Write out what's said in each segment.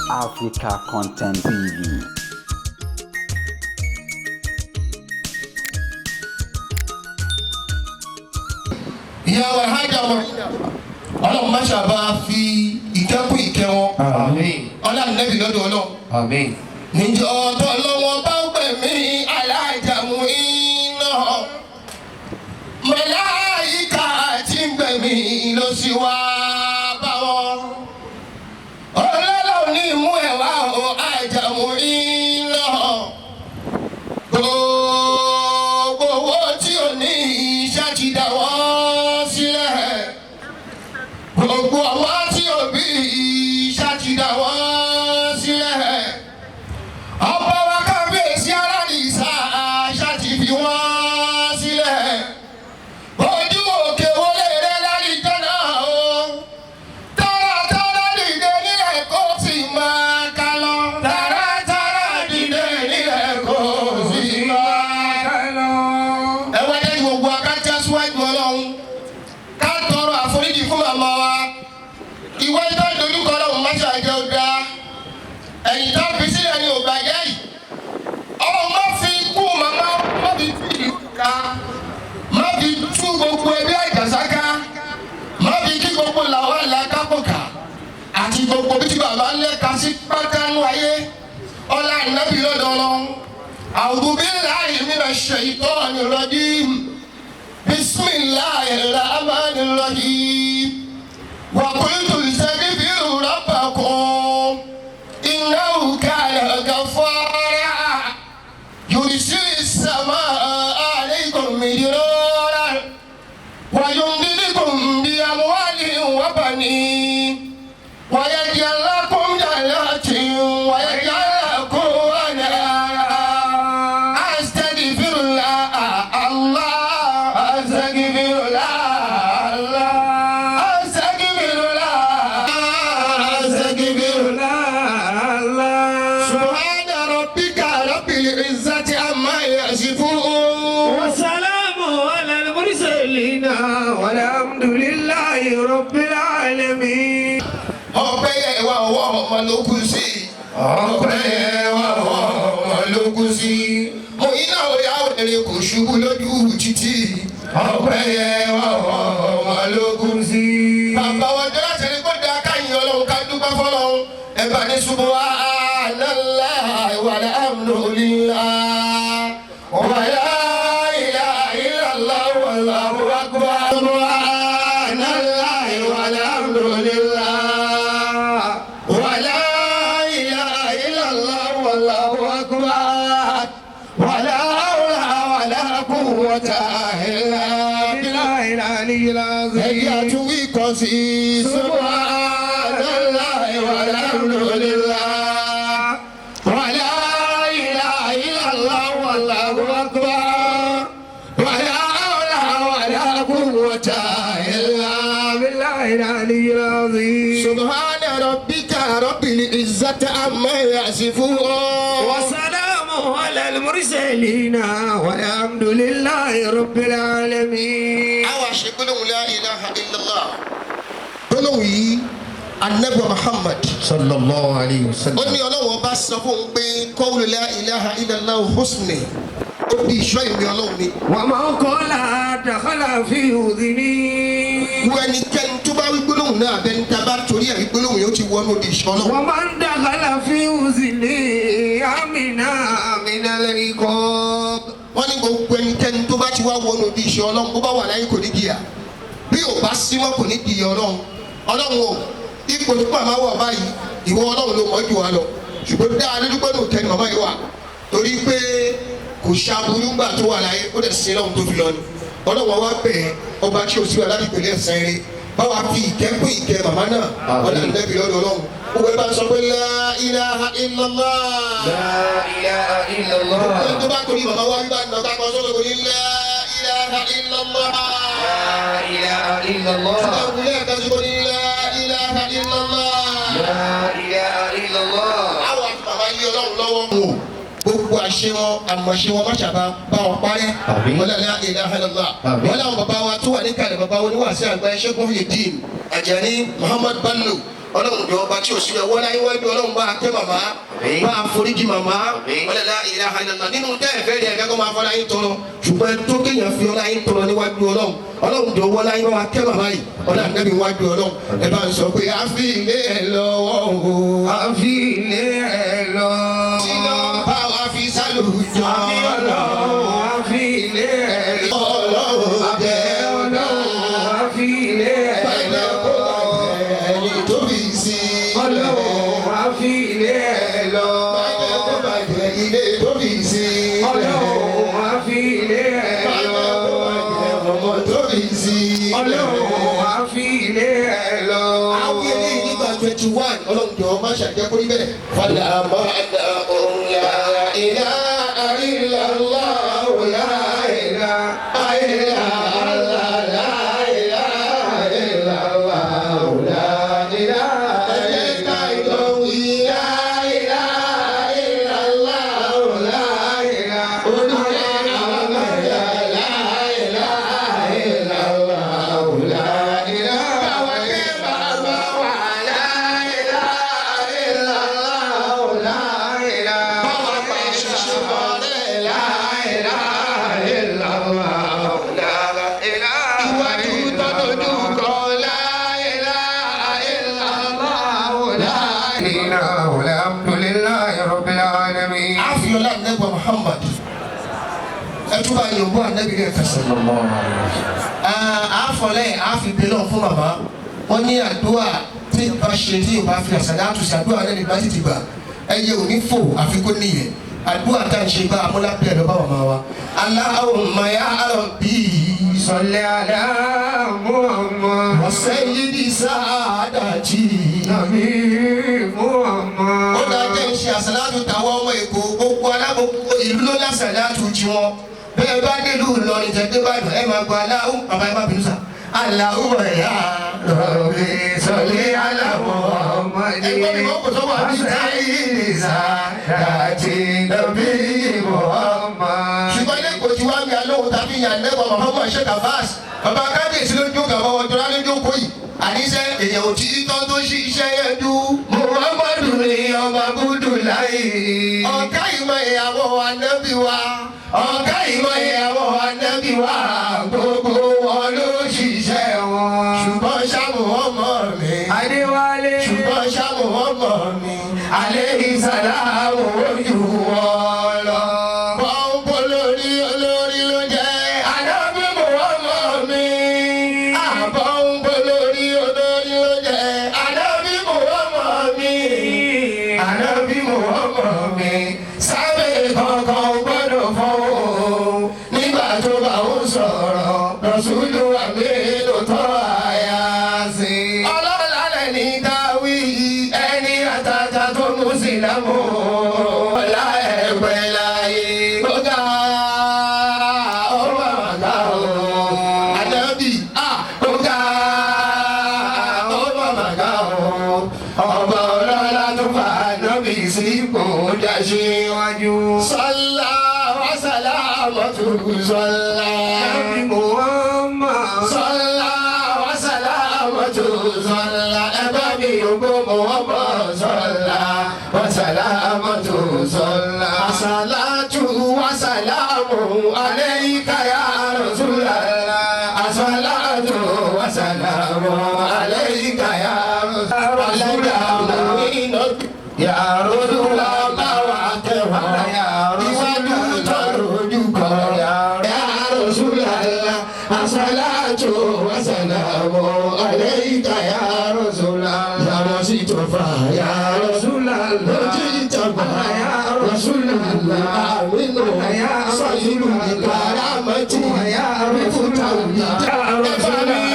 Africa Content TV. Ìyá wa Alhaja mọ, Ọlọ́run má ṣàbá fi ìkẹ́kùn ìkẹ́ wọn. Àmín. Ọlọ́run nẹ́bí lọ́dọ̀ Ọlọ́run. Àmín. Níjọ́ tó lọ́wọ́ bá pè mí, Alájà mú iná, màláíkà tí ń gbẹ̀mí ló sì wá bá wọn. Ọlọ́run ní mú ẹ̀ wá o, àjà mú iná, gbogbo owó tí ò ní iṣẹ́ ti dà wọ́n sílẹ̀, gbogbo ọmọ tí ò bí iṣẹ́ ti dà wọ́n sílẹ̀, ọba wa kábíyèsí aládìsá aṣá ti fi wọ́n sílẹ̀. Ojú òkè wọlé rẹ lálìjọ́ náà o, tààràtàrà dìde nílẹ̀ kó sì máa ká lọ, tààràtàrà dìde nílẹ̀ kó sì máa ká lọ. Ẹ wá jẹ́ kí gbogbo akájá síwájú Ọlọ́run, ká tọrọ àforíjì fún màmá wa. Ìwé tó dojúkọ Ọlọ́run má ṣàjẹ́ ó dáa, ẹ̀yìn tó fi sílẹ̀ ni ò bàjẹ́ yìí. Ọlọ́run má fi ikú màmá, má fi tú ìlú ká, má fi tú gbogbo ẹbí Àjàsá ká, má fi kí gbogbo làwọn àlàkápọ̀ká àti gbogbo bí tí bàbá ń lẹ́ka sí pátánú ayé. Ọlá ìnábì lọ́dọ̀ Ọlọ́run. A'udhu billahi minash shaitani rajim. Bismillahir rahmanir rahim. Wa qultu istaghfiru rabbakum innahu kana ghaffara, yursilis samaa alaykum midrara wa yumdidukum bi amwalin wa banin wa yaj'al lakum jannatin wa yaj'al lakum anhara. Astaghfirullah Allah, astaghfirullah Allah, astaghfirullah, astaghfirullah Allah. Subhana rabbika rabbil izzati amma yasifun. والسلام على المرسلين والحمد لله رب العالمين. Ọpẹ́ yẹ wá, ọwọ́ ọmọ ló kù sí. Ọpẹ́ yẹ wá, ọwọ́ ọmọ ló kù sí. Mo iná òyà òdèrè kò ṣubú lójú títì. Ọpẹ́ yẹ wá, ọwọ́ ọmọ ló kù sí. Bàbá wa jẹ́ láti rí kó dáa káyìn Ọlọ́run, ká dúpẹ́ fọlọ́run. Ẹ bá ní subhanallahi walhamdulillah wa la ilaha illallah wallahu akbar. Subhanallahi walhamdulillah wa la ilaha illallah wallahu akbar wa la hawla wa la quwwata illa billah. بالله العلي العظيم. Ẹ̀yà tún wí kan sí i. Subhanallahi walhamdulillah wa la ilaha illallah wallahu akbar wa la hawla wa la quwwata illa بالله العلي العظيم. Subhana rabbika rabbil izzati amma yasifun. وسلام على المرسلين والحمد لله رب العالمين. Àwa ṣe gbólóhùn la ilaha illallah. Gbólóhùn yìí, Anabi Muhammad صلى الله عليه ó وسلم. ní Ọlọ́run ọba sọ fún un pé qawlu la ilaha illallah husni, ó di ìṣọ́ ìwé Ọlọ́run ni. ومن قال دخل في أذني. Wọ ẹnikẹ́ni tó bá wí gbólóhùn náà, abẹ́ni tá a bá torí ẹ̀ wí gbólóhùn yóò ti wọnú di ìṣọ́ Ọlọ́run. ومن دخل في أذني أمنا من العقاب. Wọ́n ní gbogbo ẹnikẹ́ni tó bá ti wá wọnú di ìṣọ́ Ọlọ́run, bó bá wà láyé kò ní jìyà, bí ò bá sí mọ́ kò ní jìyà. Ọlọ́run, Ọlọ́run o, ipò tí màmá wà báyìí, ìwọ Ọlọ́run ló mọ̀ jù wá lọ, ṣùgbọ́n dáa lójú pé nùkẹ́ ni màmá yìí wà, torí pé kò ṣàbùrú gbà tó wà láyé, ó dẹ̀ sin Ọlọ́run tó fi lọ ni. Ọlọ́run wa bẹ̀ ẹ́, ọba tí o sì wà láti pèlè ẹ̀sán eré, báwa fi ìkẹ́ pín ìkẹ́ màmá náà. Ọlọ́run lẹ́bi lọ́dọ̀ Ọlọ́run, ó wẹ́ bá ń sọ pé la ilaha illallah. لا إله إلا الله. Tó bá torí màmá wa wíwá nà ká kan sọ́dọ̀ kò ní la ilaha illallah. لا إله إلا الله. Ọlọ́run lẹ́ẹ̀kan sí kò ní la ilaha illallah. لا إله إلا الله. Àwọn àti bàbá yí Ọlọ́run lọ́wọ́. Gbogbo àṣẹ. Àṣe wọn àmọ̀ṣe wọn má ṣàbá bá wọn parẹ́. Wọlé la ilaha illallah. Wọlé àwọn bàbá wa tó wà ní kàlẹ̀ bàbá wọn níwàásí àgbà Ṣẹ́gun Muyideen Àjàní Muhammad Bello. Ọlọ́run jọ ọba tí o sí ọwọ́ láyé wájú ọlọ́run bá a tẹ́ màmá bá a foríjì màmá. Wọlé la ilaha illallah. Nínú tẹ́ ẹ̀fẹ́ rẹ̀ ẹ̀fẹ́ kó máa fọlá yín tọrọ ṣùgbọ́n tó kéèyàn fi ọlá yín tọrọ níwájú ọlọ́run. Ọlọ́run jọ wọlá yín bá wa tẹ́ màmá yìí ọlọ́run ànábì wájú ọlọ́run. Ẹ bá ń sọ pé a fi ilé ẹ lọ́wọ́ o. A fi ilé ẹ lọ. Tí lọ bá wa fi sálùjọ. Àmì ọlọ́run a fi ilé ẹ lọ. Ọlọ́run Abẹ́ ọlọ́run a fi ilé ẹ lọ. Ẹni tó fi sí. Ọlọ́run a fi ilé ẹ lọ. Bàjẹ́ kó bàjẹ́ ilé tó fi sí. Ọlọ́run a fi ilé ẹ lọ. Bàjẹ́ kó bàjẹ́ ọmọ tó fi sí. Ọlọ́run a fi ilé ẹ lọ. Àwọn eléyìí nígbà 21 ọlọ́run jọ̀ọ́ má ṣàjẹ́ kó rí bẹ́ẹ̀. Fàlà máa dà òun la ilaha illallah la ilaha illallah la ilaha illallah la ilaha. Ẹ jẹ́ ká jọ wí la ilaha illallah la ilaha. Olúwa la ilaha illallah la ilaha. Báwa kẹ́ bàbá wa la ilaha illallah la ilaha. Báwa pa ṣoṣo ọ̀rẹ́ la ilaha illallah la ilaha. Iwájú tọ́jú kọ la ilaha illallah la ilaha. Alhamdulillahi Rabbil Alamin. Àfihàn Ànábì Muhammad ẹtúbà Yorùbá Ànábì rẹ̀ kẹsàn. Àfọlẹ́ àfibélọ̀ fún bàbá wọ́n ní àdúrà tí ìbá ṣe tí ìbá fi àṣàlátù sí àdúrà náà nígbà títí gbà ẹyẹ ò ní fò àfikún nìyẹn àdúrà tá à ń ṣe bá amúlábẹ́ lọ bá màmá wa. Allahumma ya Rabbi Salli ala Muhammad. wa sayyidi saadati. Nabi Muhammad. Ó dáa jẹ́ ìṣe àṣàlátù tàwọn ọmọ Èkó gbogbo alábòkú ìlú ló lásàlátù tí wọn bẹ́ẹ̀ bá délùú Ìlọrin tẹ́ dé Ìbàdàn ẹ máa gbọ́ aláhùn bàbá ẹ má bínú sà aláhùn ẹ̀yà Rabbi salli ala Muhammad. Ẹgbọ́n mi kò sọ́wọ́ àbí Sayyidi saadati Nabi Muhammad. ṣùgbọ́n ilé kò tí wàá mi alóhùn tàbí ìyá nẹ́bọ̀ Muhammad Sheikh Abbas bàbá kábíyèsí lójú gàbọ̀ ọjọ́ lójú kò yìí àníṣe èèyàn ò tí í tọ́ tó ṣí iṣẹ́ yẹn dú. Muhammadu ni ọba Abdullahi. Ọ̀gá ìmọ̀ ìyàwó ànábì wa ọ̀gá ìmọ̀ ìyàwó ànábì wa Gbogbo wọn ló ṣiṣẹ́ wọn. ṣùgbọ́n ṣàmù ọmọ mi Adéwálé. ṣùgbọ́n ṣàmù ọmọ mi Alayhi salamu ojú wọn lọ. Pọ́ńpọ́ lórí olórí ló jẹ́ Ànábì Muhammad mi. Àpọ́ńpọ́ lórí olórí ló jẹ́ Ànábì Muhammad mi. Ànábì Muhammad mi. Sábẹ́ kankan gbọ́dọ̀ fọ́ o. Nígbà tó bá ń sọ̀rọ̀, Rasulu Aminu tọ́ àyà sí. Ọlọ́lá lẹ́ni dáwí Ẹni àtàtà tó mú sílámù. Ọlá ẹ̀pẹ̀ láyé. Ọ̀gá Ọmọ àgbà o. Ànábì Ọ̀gá ọmọ màgá o. Ọba ọlọ́lá tó fà nábì sípò dáṣíwájú. Sọlá wàsálàmọ́tò sọlá. Nábì Muhammad. Sọlá wàsálàmọ́tò sọlá. Ẹ bá mi yòókù Muhammad sọlá. Wàsálàmọ́tò sọlá. Àsàlátù wàsálàmù Alayka ya Rasulallah. Àsàlátù wàsálàmù alayka ya Rasulallah. Ya Rasulallah wa tẹ̀wá. Ya Rasulallah. Ya Rasulallah. As-salatu wa-salamu alayka ya Rasulallah. Ya Rasulallah. Ya Rasulallah. Ya Rasulallah. Aminu. Ya Sọ̀yìnbó ìkàràmọ́tì. Ya Rasulallah. Ya Rasulallah.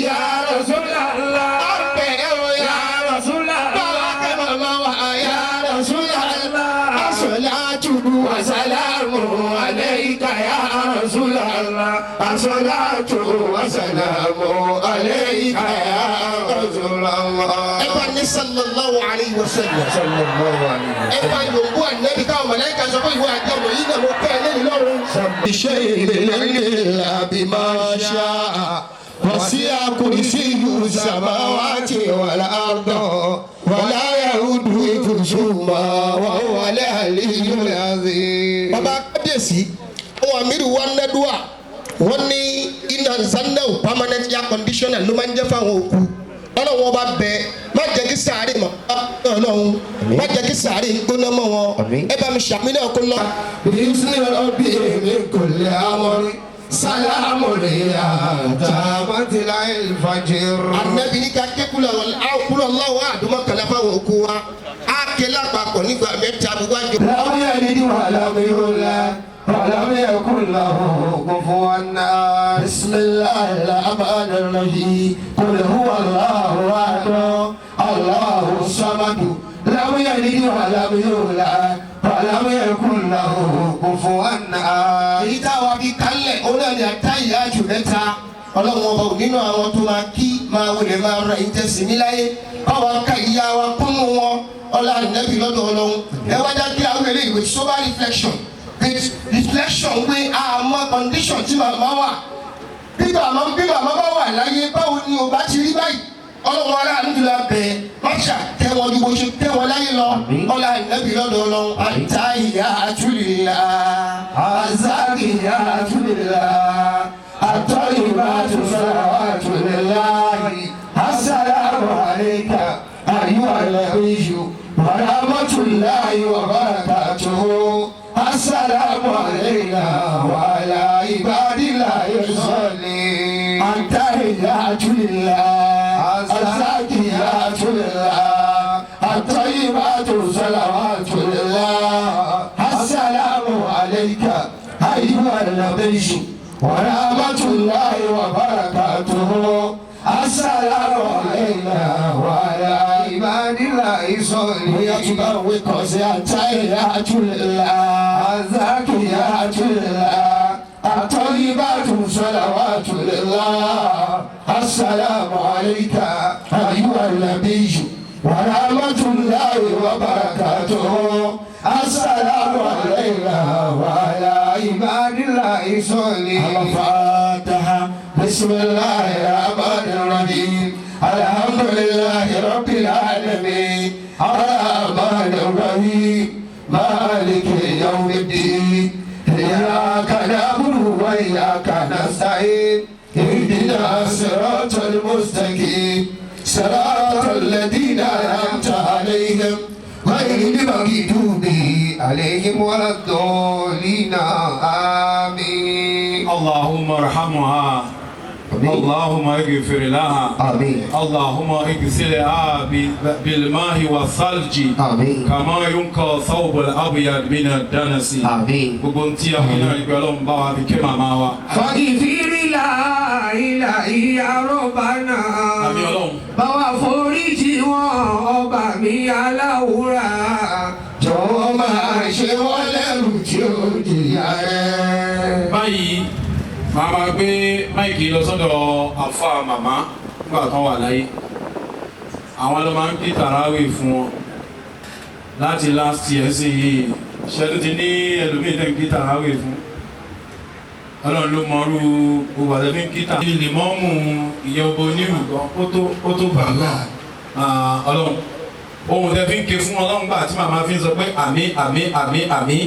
Ya Rasulallah. Ọ̀pẹ̀ ẹ̀rọ Ya Rasulallah. Báwa kẹ́ màmá wa Ya Rasulallah. As-salatu Wa-salamu alayka ya Rasulallah. As-salatu wa-salamu alayka ya رسول الله. Ẹ bá ní sallallahu alayhi wa sallam. صلى الله عليه Ẹ وسلم. bá yòǹbó ànábì káwọn màláíkà sọ fún ìwọ àti ọmọ yìí náà mo kẹ́ ẹ lẹ́nu lọ́rùn. بشيء إلا بما شاء وسع كرسيه السماوات والأرض ولا يؤوده حفظهما وهو العلي العظيم. Bàbá kábíyèsí, àwọn àmírù wa nẹ́dúà, wọ́n ní iná zanel permanent air conditioner ló máa ń jẹ́ fáwọn òkú. Ọlọ́run ọba bẹ, má jẹ́ kí sàárè mọ́ Ọlọ́run, má jẹ́ kí sàárè gbóná mọ́ wọn. Ẹ bá mi ṣàmì náà kó lọ. بإذن ربي من كل أمر سلام هي حتى مطلع الفجر. Ànábì ní ká ké kúlọ̀ Allahu àdúmọ̀ kàlẹ́ fáwọn òkú wa, á ké lápapọ̀ nígbà mẹ́ta gbogbo àjọ. لم يلد ولم يولد ولم يكن له كفوا أحد. بسم الله الرحمن الرحيم. قل هو الله أحد الله الصمد لم يلد ولم يولد ولم يكن له كفوا أحد. Èyí táwa fi kálẹ̀ òun náà ni àtàyè àjù mẹ́ta. Ọlọ́run ọba ò nínú àwọn tó máa kí máa wọlé máa ra ìtẹ̀sí mi láyé, báwa ká ìyá wa kúnnú wọn, ọlá ànábì lọ́dọ̀ Ọlọ́run. Ẹ wá já kí àwọn eléyìí with sober reflection, with reflection pé àmọ́ condition tí màmá wà, bí màmá bá wà láyé, báwo ni ò bá ti rí báyìí? Ọlọ́run aláàánú jùlọ bẹ̀ máṣà tẹ́ wọn ju bó ṣe tẹ́ wọn láyé lọ, ọlá ànábì lọ́dọ̀ Ọlọ́run. Àtàyè àtúlìlà. الزاكيات لله الطيبات صلوات لله. السلام عليك أيها النبي ورحمة الله وبركاته. السلام علينا وعلى عباد الله الصالحين. التحيات لله الزاكيات لله الطيبات صلوات لله. السلام عليك أيها النبي ورحمة الله وبركاته. السلام علينا وعلى عباد الله الصالحين. التحيات لله الزاكيات لله الطيبات صلوات لله. السلام عليك أيها النبي ورحمة الله وبركاته. السلام علينا وعلى عباد الله الصالحين. الفاتحة. بسم الله الرحمن الرحيم. الحمد لله رب العالمين. الرحمن الرحيم. مالك يوم الدين. إياك نعبد وإياك نستعين. اهدنا الصراط المستقيم. صراط الذين أنعمت عليهم غير المغضوب عليهم ولا الضالين. آمين. اللهم ارحمها. اللهم اغفر لها. آمين. اللهم اغسلها بالماء والثلج. آمين. كما ينقى ثوب الابيض من الدنس. آمين. Gbogbo ntí a fi náà ní pé Ọlọ́run bá wa fi ké màmá wa. فاغفر لا إله يا ربنا. Àmín Ọlọ́run. Bá wa foríjì wọn ọba mi aláwùrà. Jọ̀wọ́ máa ṣe wọ́n lẹ́rù tí ó jìyà rẹ̀. Báyìí màá máa gbé máìkì lọ sọ́dọ̀ àfa màmá nígbà kan wà láyé. Àwọn ló máa ń kí tàràwì fún wọn láti last year sí yìí. Ṣẹ́dú ti ní ẹlòmíì tẹ̀ ń kí tàràwì fún. Ọlọ́run ló mọrú gbogbo àti fi ń kí tàràwì. Ilé mọ́mù ìyẹn ọba onírù gan ó tó bàgà. Ọlọ́run ohun tẹ fi ń ké fún Ọlọ́run gbà tí màmá fi ń sọ pé àmín àmín àmín àmín,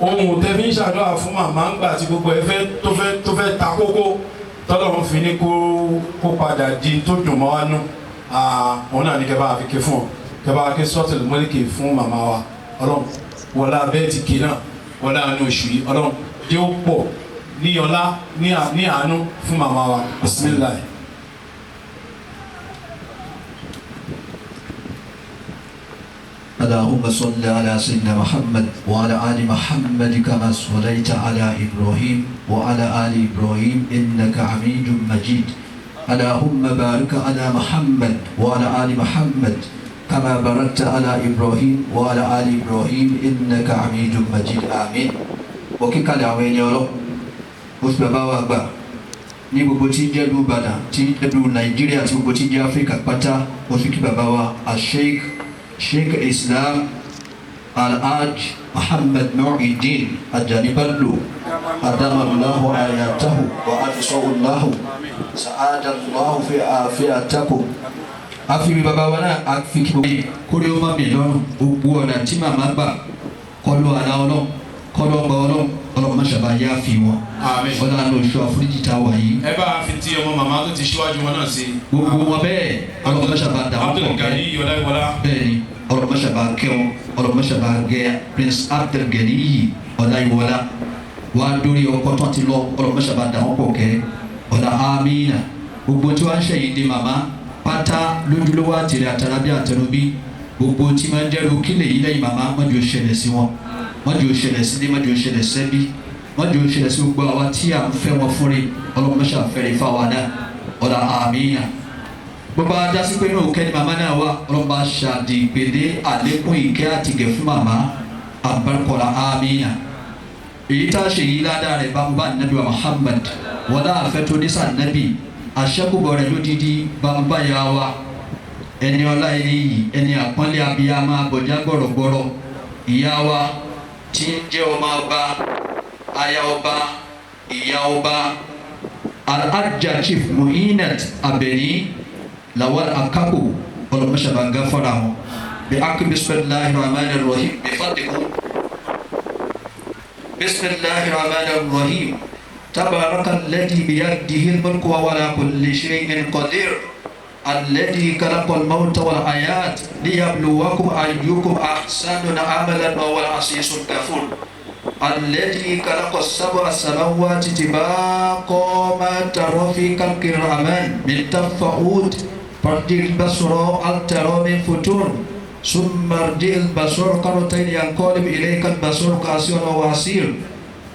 ohun tẹ fi ń ṣàdúrà fún màmá ń gbà tí gbogbo ẹ fẹ́ tó fẹ́ ta kókó, tọ́lọ́run fi ní kó padà di tó dùn mọ́ wa nú. Òun náà ní kẹ́ bá fi ké fún ọ, kẹ́ bá ké sọ́ọ̀tì mọ́lìkì fún màmá wa. Ọlọ́run wọlá abẹ́ ti kì náà, wọlá àánú oṣù yìí, Ọlọ́run jẹ́ ó pọ̀ ní ọlá ní àánú fún màmá wa. Bisimilayi. اللهم صل على سيدنا محمد وعلى آل محمد كما صليت على إبراهيم وعلى آل إبراهيم إنك حميد مجيد. اللهم بارك على محمد وعلى آل محمد كما باركت على إبراهيم وعلى آل إبراهيم إنك حميد مجيد. آمين. Òkè kalẹ̀ àwọn ẹni ọlọ́ oṣù bàbá wa gbà. ní gbogbo tí ń jẹ́ ìlú Ìbàdàn, tí ń jẹ́ ìlú Nàìjíríà, tí gbogbo tí ń jẹ́ Áfíríkà pátá. Mo fi kí bàbá wa Sheikh Sheikh Islam Alhaj Muhammad Muhyiddin Ajani Bello, adamallahu ayatahu wa afisahu sa'adallahu fi afiyatakum. Àfi bàbá wa náà a fi kí gbogbo kórè ó má mi lọ́rùn. Gbogbo ọ̀nà tí màmá gbà kọlu àlá ọlọ́run, kọlu ọgbà ọlọ́run, ọlọ́run má ṣàbá yá fi wọn. Àmín. Ọlọ́run àná oṣù àforíjì tá a wà yìí. Ẹ bá a fi ti ọmọ màmá tó ti ṣíwájú wọn náà sí. Gbogbo wọn bẹ́ẹ̀, ọlọ́run má ṣàbá dà wọ́n pọ̀. Abdul Gani Ọláyíwọlá. Bẹ́ẹ̀ ni, ọlọ́run má ṣàbá kẹ́ wọn, ọlọ́run má ṣàbá gẹ́ Prince Abdul Gani Ọláyíwọlá wà dórí ọkọ tó ti lọ, ọlọ́run má ṣàbá dà wọ́n pọ̀ kẹ́ ọ̀là amínà. Gbogbo tí wọ́n ń ṣẹ̀yìn dé màmá pátá lójúlówó àtìrẹ àtàràbí àtẹnubí, gbogbo tí máa ń dẹ́rù kílè yìí lẹ́yìn màmá, mọ́jú ó ṣẹlẹ̀ sí wọn, mọ́jú ó ṣẹlẹ̀ sílé, mọ́jú ó ṣẹlẹ̀ sẹ́bí, mọ́jú ó ṣẹlẹ̀ sí gbogbo àwa tí à ń fẹ́ wọn fúnre. Ọlọ́run má ṣàfẹ́rẹ́ fáwa náà, ọ̀là amínà. Gbogbo adásí pé inú òkè ni màmá náà wà, ọlọ́run bá ṣàdìgbèdé àlékún ìkẹ́ àtìgẹ̀ fún màmá àbárkọ̀lá amínà. Èyí tá a ṣe yìí ládàá rẹ̀ bá ń bá nàbí wa Muhammad wọlá àfẹ́ tó ní sànàbí àṣẹ́kùbọ̀ rẹ̀ lódìdí bá ń bá ya wa, ẹni ọlá, ẹni yìí, ẹni àpọ́nlé, abiyamọ abọ̀já gbọ̀rọ̀gbọ̀rọ̀, ìyá wa tí ń jẹ́ ọmọ ọba, aya ọba, ìyá ọba, Alhaja Chief Muinat Abeni Lawal Akapo, ọlọmọṣàbà gáfárà wọn bí akí. Bisimilahi rahman rahim, bí fatihu. Bisimilahi rahman rahim. Tabaraka alladhi biyadihi almulku wa huwa ala kulli shay'in qadir, alladhi khalaqa almawta wal hayat liyabluwakum ayyukum ahsanu amalan wa huwa al-azizul ghafur, الذي خلق السبع سماوات طباقا ما ترى في خلق الرحمن من تفاوت، فارجع البصر هل ترى من فطور، ثم ارجع البصر كرتين ينقلب إليك البصر خاسئا وهو حسير.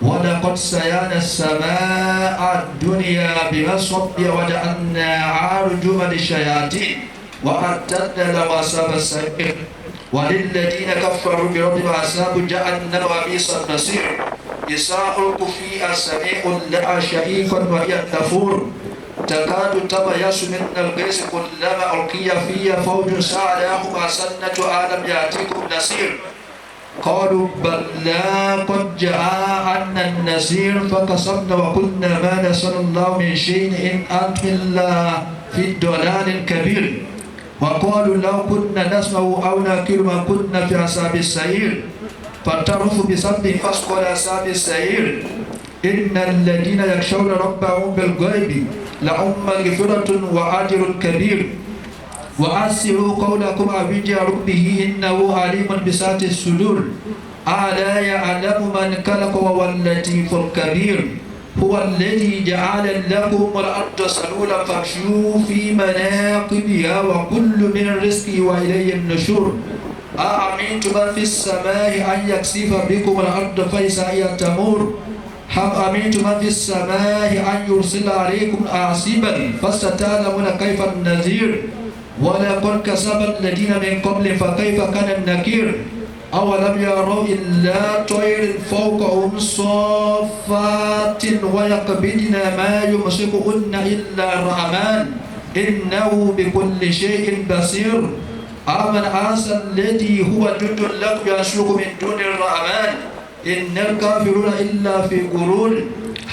ولقد زينا السماء الدنيا بمصابيح وجعلناها رجوما للشياطين وأعتدنا لهم عذاب السعير. وللذين كفروا بربهم عذاب جهنم وبئس المصير. إذا ألقوا فيها سمعوا لها شهيقا وهي تفور، تكاد تميز من الغيظ، كلما ألقي فيها فوج سألهم خزنتها ألم يأتكم نذير؟ قالوا بلى قد جاءنا النذير فكذبنا وقلنا ما نزل الله من شيء إن أنتم إلا في ضلال كبير. وقالوا لو كنا نسمع أو نعقل ما كنا في أصحاب السعير. فاعترفوا بذنبهم فسحقا لأصحاب السعير. إن الذين يخشون ربهم بالغيب لهم مغفرة وأجر كبير. وأسروا قولكم أو اجهروا به إنه عليم بذات الصدور. ألا يعلم من خلق وهو اللطيف الخبير. هو الذي جعل لكم الأرض ذلولا فامشوا في مناكبها وكلوا من رزقه وإليه النشور. أأمنتم من في السماء أن يخسف بكم الأرض فإذا هي تمور؟ أم أمنتم من في السماء أن يرسل عليكم حاصبا فستعلمون كيف نذير. ولقد كذب الذين من قبلهم فكيف كان نكير. أولم يروا إلى الطير فوقهم صافات ويقبضن ما يمسكهن إلا الرحمن إنه بكل شيء بصير. أمن هذا الذي هو جند لكم ينصركم من دون الرحمن إن الكافرون إلا في غرور.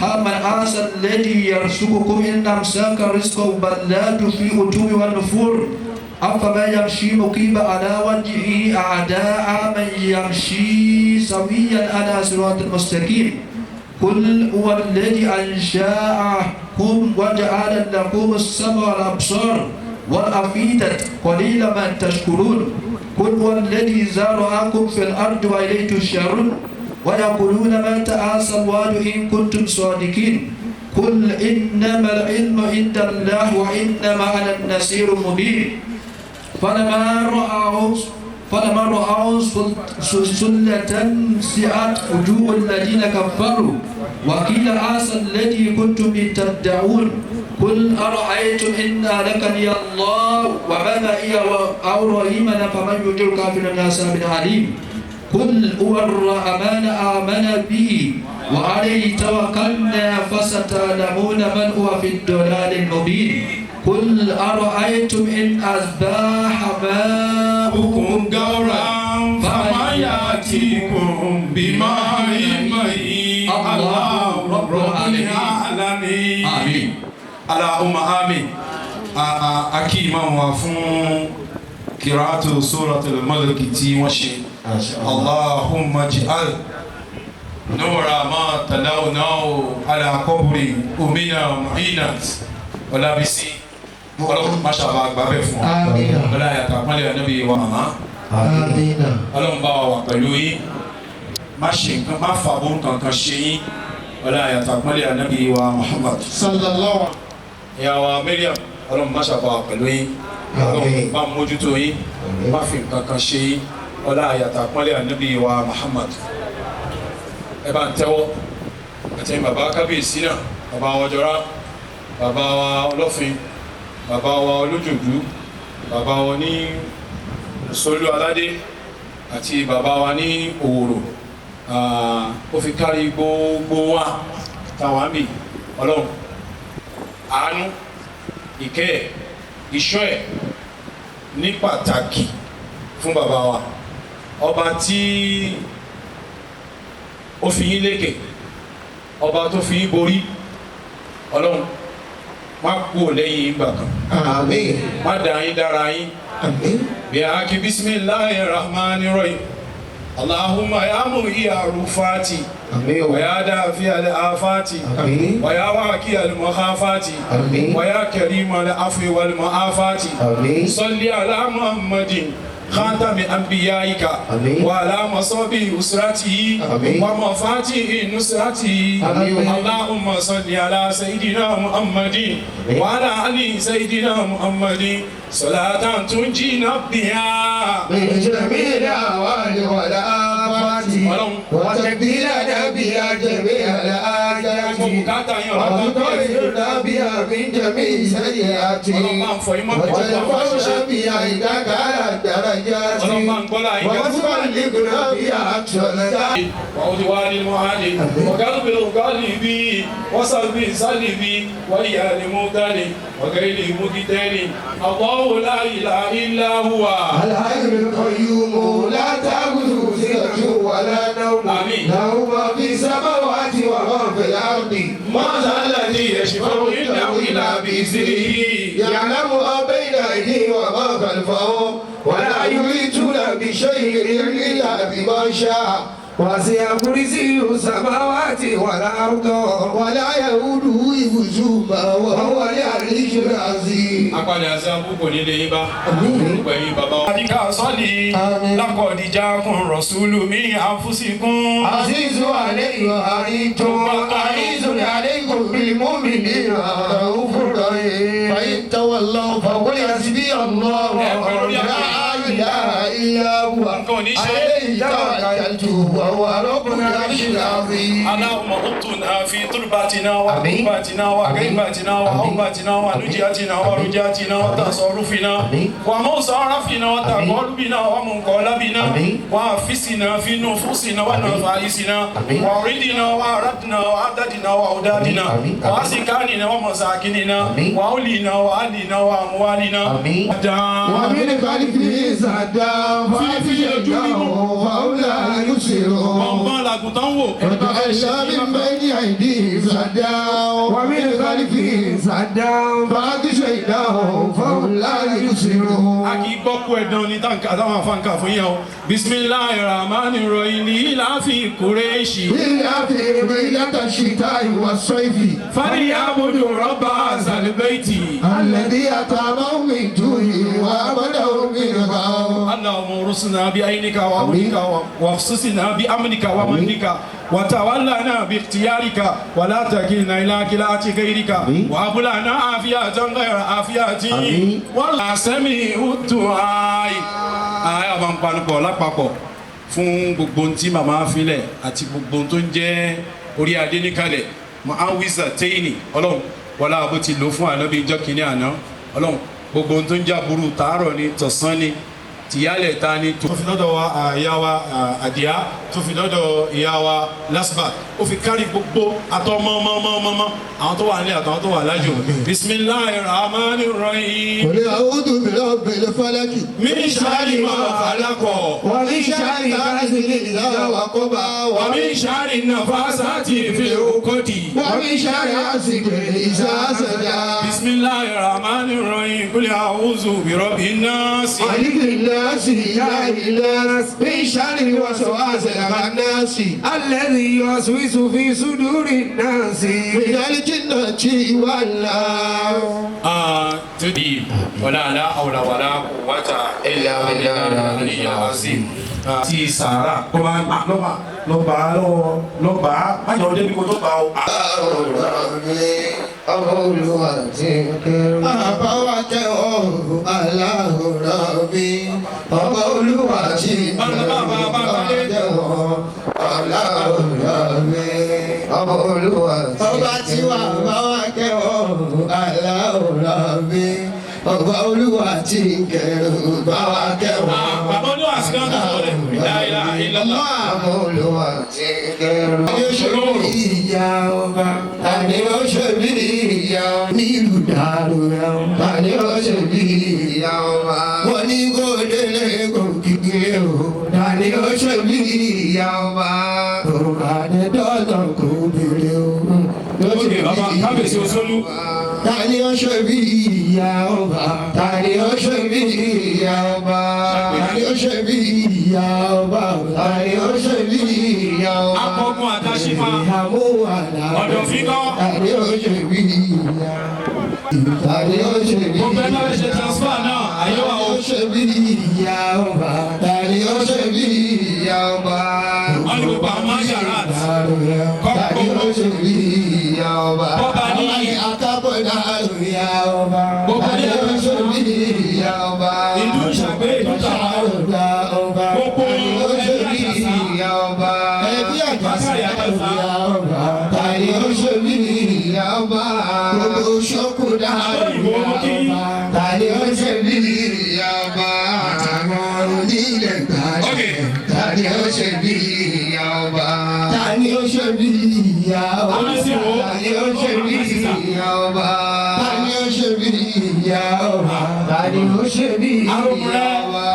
أمن هذا الذي يرزقكم إن أمسك رزقه بل لجوا في عتو ونفور. أفمن يمشي مكبا على وجهه أهدى أمن يمشي سويا على صراط مستقيم. قل هو الذي أنشأكم وجعل لكم السمع والأبصار والأفئدة قليلا ما تشكرون. قل هو الذي ذرأكم في الأرض وإليه تحشرون. ويقولون متى هذا الوعد إن كنتم صادقين. قل إنما العلم عند الله وإنما أنا النذير المبين. فلما رأوا زلفة سيئت وجوه الذين كفروا وقيل هذا الذي كنتم به تدعون. قل أرأيتم إن أهلكني الله ومن معي أو رحمنا فمن يجير الكافرين من عذاب أليم. قل هو الرحمن آمنا به. وعليه توكلنا فستعلمون من هو في الضلال المبين. قل أرأيتم إن أصبح ماؤكم غورا فمن يأتيكم بماء معين الله رب العالمين. آمين. Allahumma amin. A kí ìmáàmù wa fún kìrààtù Suratul Mulk tí wọ́n ṣe. Allahumma ij'al nura ma talawnahu ala qabri ummina Mu'inat Ọlábísí. Ọlọ́run má ṣàbà gbàbẹ̀ fún wa. Ọlá yàtọ̀ àpọ́nlé ànábì wa màmá. Ọlọ́run bá wa wà pẹ̀lú yín. Má ṣe nǹkan, má fàbó kankan ṣe yín. Ọlá yàtọ̀ àpọ́nlé ànábì wa Muhammad. Sallallahu. Ìyá wa Mariam, Ọlọ́run má ṣàbà wà pẹ̀lú yín. Ọlọ́run bá mójútó yín, má fi nǹkan kan ṣe yín. Ọlá yàtọ̀ àpọ́nlé ànábì wa Muhammad. Ẹ bá ń tẹ́wọ́ àti bàbá kábíyèsí náà, bàbá wa Ọjọ́rá, bàbá wa Ọlọ́fin, bàbá wa Olójòdú, bàbá wa ní Solú Aládé àti bàbá wa ní Òwòrò. Ó fi kárí gbogbo wa táwa ń bì. Ọlọ́run àánú, ìkẹ́ ẹ̀, ìṣọ́ ẹ̀ ní pàtàkì fún bàbá wa, ọba tí ó fi yín lékè, ọba tó fi yín borí. Ọlọ́run má kú ò lẹ́yìn ìgbà kan. Àmín. Má dà yín dára yín. Àmín. Bí a kí bismillahir rahmanir rahim. Allahumma ya muhyi arufati. Àmín o. Wa ya dafi al afati. Àmín. Wa ya waqi al mukhafati. Àmín. Wa ya karim al afwi wal muafati. Àmín. Salli ala Muhammadin خاتم أنبيائك. آمين. وعلى مصابي أسرته. آمين. ومفاتيح نصرته. آمين. اللهم صل على سيدنا محمد. آمين. وعلى آل سيدنا محمد صلاة تنجينا بها من جميع الأهوال والآفات وتكفينا بها جميع الآيات وتطهرنا بها من جميع السيئات وترفعنا بها عندك على الدرجات وتبلغنا بها أقصى الدرجات. وعدوان المعادي وقلب الغالب وصلب صلب ويا المبتل وغير المقتل الله لا إله إلا هو الحي القيوم لا تأخذه سنة ولا نوم. آمين. له ما في السماوات وما في الأرض. ما ذا الذي يشفع عنده إلا بإذنه. يعلم ما بين أيديهم وما خلفهم ولا يحيطون بشيء إلا بما شاء. وسع كرسيه السماوات والأرض ولا يؤوده حفظهما وهو العلي العظيم. Apàdé àti abúkò nílé yín bá gbogbo ẹ̀yin bàbá wa. Àdìgá sọ́ọ̀lì lákọ̀ọ́dìjà kún rọ̀ṣúlù mí àfúsìkún. عزيز عليه وعنتم عزيز عليكم بالمؤمنين رؤوف رحيم. فإن تولوا فقل حسبي الله لا إله إلا هو عليه توكلت وهو رب العرش العظيم. اللهم اطنا في تربتنا وقربتنا وغيبتنا وحبتنا ونجاتنا ورجاتنا وتصرفنا ومصارفنا وتقربنا ومنقلبنا وانفسنا في نفوسنا ونفائسنا وردنا وردنا وعددنا وعدادنا وأسكاننا ومساكننا وأولينا وأهلنا وأموالنا. ومن خلفه سدا فأولى يبصرون. Ọ̀gbọ́n làgùntàn wò. وجعلنا من بين أيديهم سدا ومن خلفهم سدا فأغشيناهم فهم لا يبصرون. A kì í gbọ́ kú ẹ̀dán ní táǹkà táwọn afáǹkà fún yẹn o. Bisimilahi rahman rahim láfi kúrẹ́ṣì. إلا في رحلة الشتاء والصيف. Fàlíyàbùdù rọ́bà àzàlùbẹ́ẹ̀tì. الذي أطعمهم من جوع وآمنهم من خوف. اللهم ارسلنا بعينك وعونك واخصصنا بأمنك ومنك وتولنا باختيارك ولا تكلنا إلى كلاة غيرك وهب لنا عافية غير عافية وسميع الدعاء. Àyà máa ń panupọ̀ lápapọ̀ fún gbogbo ohun tí màmá filẹ̀ àti gbogbo ohun tó ń jẹ́ orí adé níkàlẹ̀ Muawiza Téènì. Ọlọ́run wọlé àbó ti lò fún ànábì ìjọ kìíní àná. Ọlọ́run, gbogbo ohun tó ń jẹ́ aburú tàárọ̀ ni tọ̀sán ni Tìyálẹ̀ ta ni tó fi lọ́dọ̀ wa ìyá wa àdìá, tó fi lọ́dọ̀ ìyá wa lásìbà, ó fi kárí gbogbo àtọmọmọmọmọ àwọn tó wà nílé àtàwọn tó wà lájò. Bisimilahi rahmani rahim. Qul a'udhu bi rabbil falaq. Min sharri ma khalaq. Wa min sharri ghasiqin idha waqab. Wa min sharri nafasati fil uqadi. Wa min sharri hasidin idha hasad. Bisimilahi rahmani rahim. Qul a'udhu bi rabbin nas. Malikin nas, ilahin nas, min sharri waswasil khannas. Alladhi yuwaswisu fi sudurin nas. Minal jinnati wan nas. Tudi wala la hawla wala quwwata illa billahi al-azim. Ti sàrà kó bá lọ́ba lọ́ba lọ́ba má jọ débi kó tó bá o. Bàbá wa jẹ́ ọ̀hún aláhùrọ̀ mi, ọba olúwa tí jẹ́ ọ̀hún aláhùrọ̀ mi, ọba olúwa tí. Ọba tí wà bá wa jẹ́ ọ̀hún aláhùrọ̀ mi, ọba olúwa tí kẹrù bá wa kẹwàá. Bàbá olúwa sí náà tó sọ̀rọ̀ la ilaha illallah. Ọba olúwa tí kẹrù. Ìyá ọba, tani ó ṣe bí ìyá ọba? Nílùú dàrú rẹ̀, tani ó ṣe bí ìyá ọba? Wọ́n ní kó délé kó kíkiri o, tani ó ṣe bí ìyá ọba? Òrùka ní dọ́là kò béèrè o. Ókè bàbá kábíyèsí Osolu. Tani ó ṣe bí ìyá ọba? Tani ó ṣe bí ìyá ọba? Tani ó ṣe bí ìyá ọba? Tani ó ṣe bí ìyá ọba? Akọgun àtàṣífà. Ọ̀dọ̀ fíkọ́. Tani ó ṣe bí ìyá? Tani ó ṣe bí Gbogbo ẹgbẹ́ fẹ́ ṣe transfer náà, àyè wà o. Tani ó ṣe bí ìyá ọba? Tani ó ṣe bí ìyá ọba? Wọ́n ní gbogbo àwọn máṣàrát. Tani ó ṣe bí ìyá ọba? Bọ́ba ní. Akábọ̀dá ìyá ọba. Gbogbo Tani ó ṣe bí ìyá ọba? Ìlú ìṣàgbé ìlú tàwa. Ọ̀dà ọba. Gbogbo Tani ó ṣe ẹbí bí àjàsá. ìyá ọba? Ẹbí àjàsá Bákàrè àjàsá. ìyá ọba. Tani ó ṣe bí ìyá ọba? Gbogbo ṣókùdá Òyìnbó mú kí. ìyá ọba. Tani ó ṣe bí ìyá ọba? Àtàwọn onílẹ̀ gbàdúrà. Okay. Tani ó ṣe bí ìyá ọba? Tani ó ṣe bí ìyá ọba? Onísìwò. Tani ó ṣe bí ìyá ọba? Tani ó ṣe bí ìyá ọba? Tani ó ṣe bí ìyá ọba?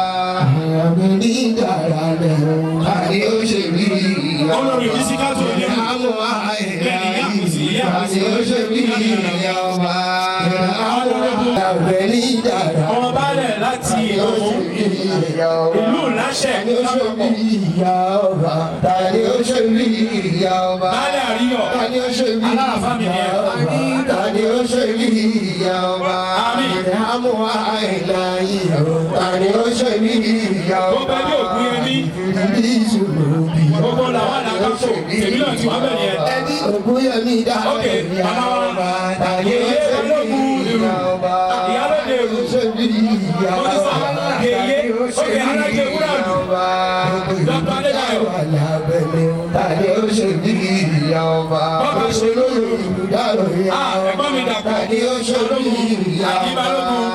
Àmì ní dàrá lẹ̀ o. Tani ó ṣe bí ìyá ọba? Olórí ìdísíkà tó ní. Àmọ́ àìlá Bẹ́ẹ̀ni, ìyá àkùsí, ìyá àkùsí. Tani ó ṣe bí ìyá ọba? Àmì ní dàrá. Ọmọ baálẹ̀ láti Tani ó ṣe bí ìyá ọba? ìlú Láṣẹ. Tani ó ṣe bí ìyá ọba? Tani ó ṣe bí ìyá ọba? Baálẹ̀ àríyọ̀. Tani ó ṣe bí Aláàfáà mi ni ìyá ẹ. ọba? Tani ó ṣe bí ìyá ọba? Àmín. Ìdáàmú àìláyé o. Tani ó ṣe bí ìyá ọba? Gbogbo ẹbí ògún yẹmí. Ìrírí ìṣòro bí. Gbogbo làwọn àlàkàkò. Tèmi náà ti wá bẹ̀rẹ̀ yẹn. Ẹbí ògún yẹmí dá Okay, ìyá bàbá wa. ọba. Tani ó Yèyé ṣe bí ológun ìyá èrò. ọba? Ìyálóde èrò. Ṣe bí ìyá Mo ti sọ ọba? yèyé. Ókè alájẹ wúrà lù. Dr. Adédayọ̀. Tani ó ṣe bí ìyá ọba? Bọ́ọ̀bù ṣe lóye olùdárò ìyá Ah, ọba. ẹ̀gbọ́n mi dàpọ̀. Tani ó ṣe bí ìyá Àbí ọba? Balógun.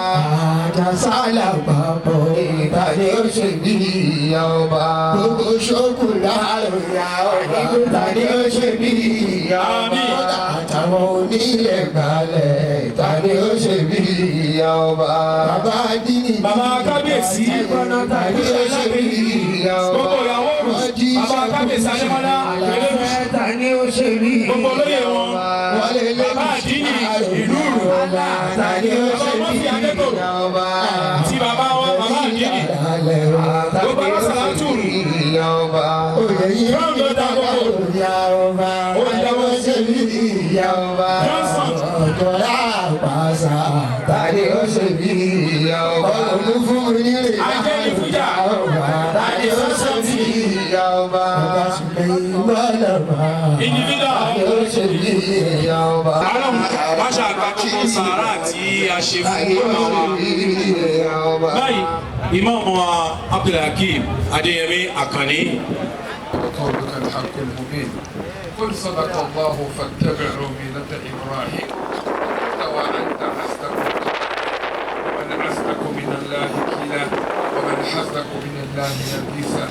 Àjàsálà papọ̀. Tani ó ṣe bí ìyá ọba? Gbogbo ṣókù láàrú ìyá ọba. Tani ó ṣe bí ìyá ọba? Àmín. Àtàwọn onílẹ̀ gbalẹ̀. Tani ó ṣe bí ìyá ọba? Bàbá Adínì. Bàbá kábíyèsí. Tani ó ṣe bí ìyá ọba? Gbogbo ìyàwó òrù. Bàbá kábíyèsí Adémọ́lá. Pẹ̀lú Tani ó ṣe bí gbogbo olóyè wọn. Bàbá Bàbá àdínì ìlú ìrù. Tani ó ṣe Bàbá bí Mọ́fì Adétòrò. ìyá ọba? Ti bàbá wa bàbá àdínì. Gbogbo alásàlátù rù. Ìyá ọba. Crown daughter gbogbo. Ìyá ọba. Tani ó ṣe bí ìyá ọba? Johnson. Ọ̀dọ́lá àpàṣà. Tani ó ṣe bí ìyá ọba? Ọlọ́run fún mi nílé. Ajẹ́ni Fújà. Tani ó ṣe bí ìyá ọba? Bàbá Sùlẹ̀mánà. Individual. Tani ó ṣe bí ìyá ọba? Ọlọ́run wá ṣàgbà gbogbo sàárà tí a ṣe Tani fún ó bàbá ṣe wa. bí ìyá ọba? Báyìí, Ìmáàmù wa Abdulhakeem Adéyẹmí Àkànní. وقولك الحق المبين قل صدق الله فاتبعوا ملة إبراهيم وأنت أصدق ومن أصدق من الله قيلا ومن حسن أصدق من الله حديثا.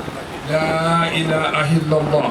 لا إله إلا الله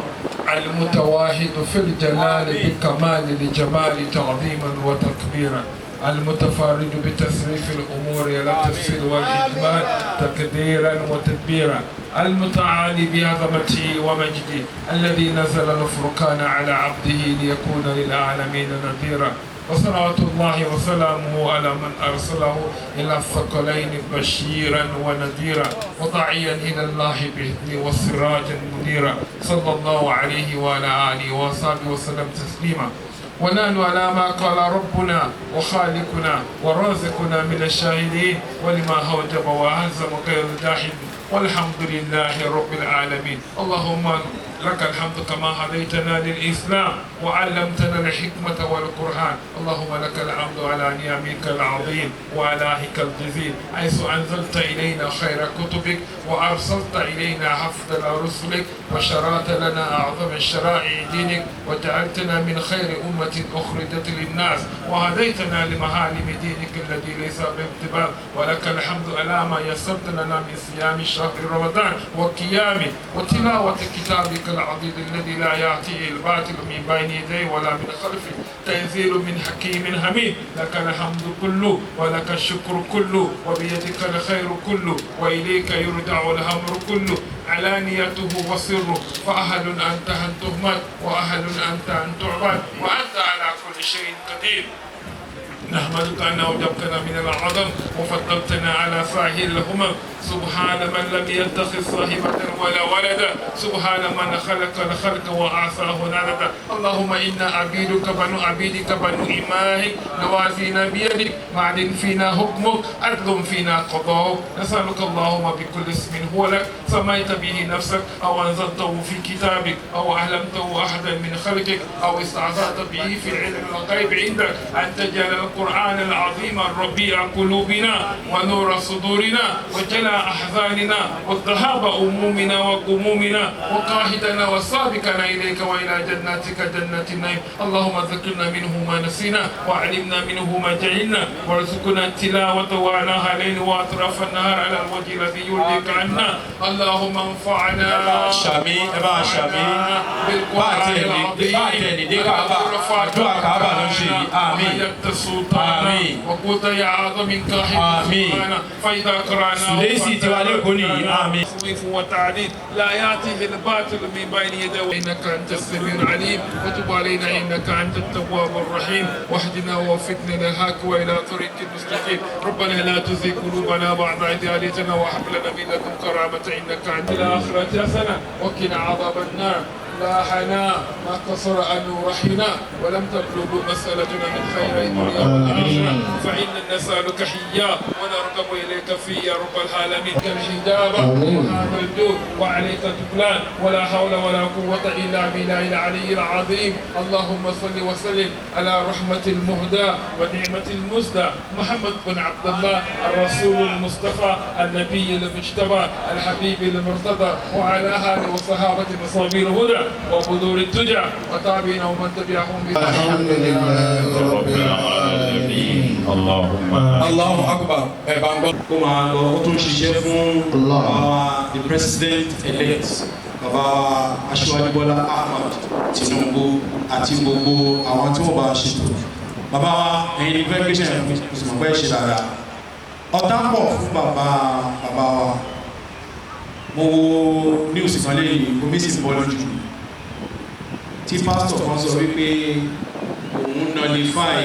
المتواحد في الجلال بكمال الجمال تعظيما وتكبيرا، المتفرد بتصريف الأمور إلى التفصيل والإجمال تقديرا وتدبيرا، المتعالي بعظمته ومجده، الذي نزل الفرقان على عبده ليكون للعالمين نذيرا. وصلوات الله وسلامه على من أرسله إلى الثقلين بشيرا ونذيرا، وداعيا إلى الله بإذنه وسراجا منيرا، صلى الله عليه وعلى آله وصحبه وسلم تسليما. ونحن على ما قال ربنا وخالقنا ورازقنا من الشاهدين، ولما أوجب وألزم غير جاحد، والحمد لله رب العالمين. اللهم لك الحمد كما هديتنا للإسلام وعلمتنا الحكمة والقرآن. اللهم لك الحمد على نعمك العظيم وعلائك الجزيل، حيث أنزلت إلينا خير كتبك، وأرسلت إلينا أفضل رسلك، وشرعت لنا أعظم شرائع دينك، وجعلتنا من خير أمة أخرجت للناس، وهديتنا لمعالم دينك الذي ليس بامتبال. ولك الحمد على ما يسرت لنا من صيام شهر رمضان وقيامه وتلاوة كتابك العظيم الذي لا يأتيه الباطل من بين يديه ولا من خلفه، تنزيل من حكيم حميد. لك الحمد كله ولك الشكر كله، وبيدك الخير كله، وإليك يرجع الأمر كله، علانيته وسره. فأهل أنت أن تهمد، وأهل أنت أن تعبد، وأنت على كل شيء قدير. نحمدك أن أوجبتنا من العظم وفضلتنا على ساحل الأمم. سبحان من لم يتخذ صاحبة ولا ولدا، سبحان من خلق الخلق وأعصاه عددا. اللهم إنا عبيدك بنو عبيدك بنو إمائك، نوازينا بيدك، معد فينا حكمك، عدل فينا قضاؤك. نسألك اللهم بكل اسم هو لك سميت به نفسك، أو أنزلته في كتابك، أو أعلمته أحدا من خلقك، أو استعصيت به في علم الغيب عندك، أن تجعل القرآن العظيم الربيع قلوبنا ونور صدورنا وجلاء أحزاننا والذهاب أمومنا وغمومنا وقاهدنا وسابقنا إليك وإلى جناتك جنات النعيم. اللهم ذكرنا منه ما نسينا، وعلمنا منه ما جهلنا، وارزقنا التلاوة وآناء الليل وأطراف النهار على الوجه الذي يرضيك عنا. اللهم انفعنا بالقرآن العظيم آمين. وقلت يا عظم آمين. فإذا قرأناه وتعليل لا يأتيه الباطل من بين يديه، إنك أنت السميع العليم. وتب علينا إنك أنت التواب الرحيم، واهدنا ووفقنا للحق وإلى طريق المستقيم. ربنا لا تزغ قلوبنا بعد إذ هديتنا، وهب لنا من لدنك رحمة إنك أنت الآخرة حسنة، وقنا عذاب النار. لا حنا ما قصر أن رحنا، ولم تبلغ مسألتنا من خير الدنيا والآخرة، فإنا نسألك حيا ونرغب إليك في يا رب العالمين. كالحجابة وهذا الجود وعليك تكلان، ولا حول ولا قوة إلا بالله العلي العظيم. اللهم صل وسلم على رحمة المهدى ونعمة المزدى، محمد بن عبد الله الرسول المصطفى النبي المجتبى الحبيب المرتضى، وعلى آله وصحابة مصابيح الهدى وبذور التجع وتابعين ومن تبعهم الحمد لله رب العالمين. اللهم الله أكبر. Ẹ bá ń gbọ́ kó máa lọ, ó tún ṣiṣẹ́ fún the president elect bàbá Aṣíwájú Bọ́lá Ahmed Tinubu àti gbogbo àwọn tí wọ́n bá ṣètò. Bàbá wa, ẹ̀yin ní fẹ́ gbéṣẹ́ fún ìsìnkú pẹ́ ṣe dáadáa. Ọ̀tá pọ̀ fún bàbá wa. Mo wo news kan lẹ́yìn omi sì ń bọ́ lójú tí pásítọ̀ kan sọ wípé òun nullify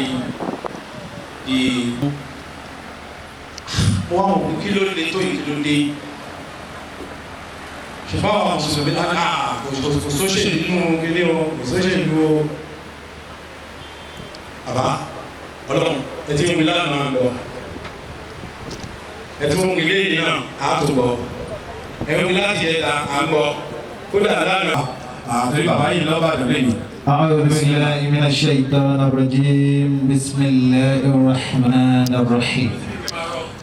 the mo wá wò pé kí ló lè tó yìí, kí ló dé? Ṣùgbọ́n àwọn mùsùlùmí kò sóṣèlú nínú ilé o, kò sóṣèlú o. Bàbá ọlọ́run, ẹ ti ń wí lánàá lọ, ẹ ti ń wí lẹ́yìn náà á tó bọ̀, ẹ ń wí láti ẹ̀ta à ń bọ̀ kódà lánàá àtẹ̀lé bàbá yìí lọ́ba àdúgbò yìí. أعوذ بالله من الشيطان الرجيم. بسم الله الرحمن الرحيم.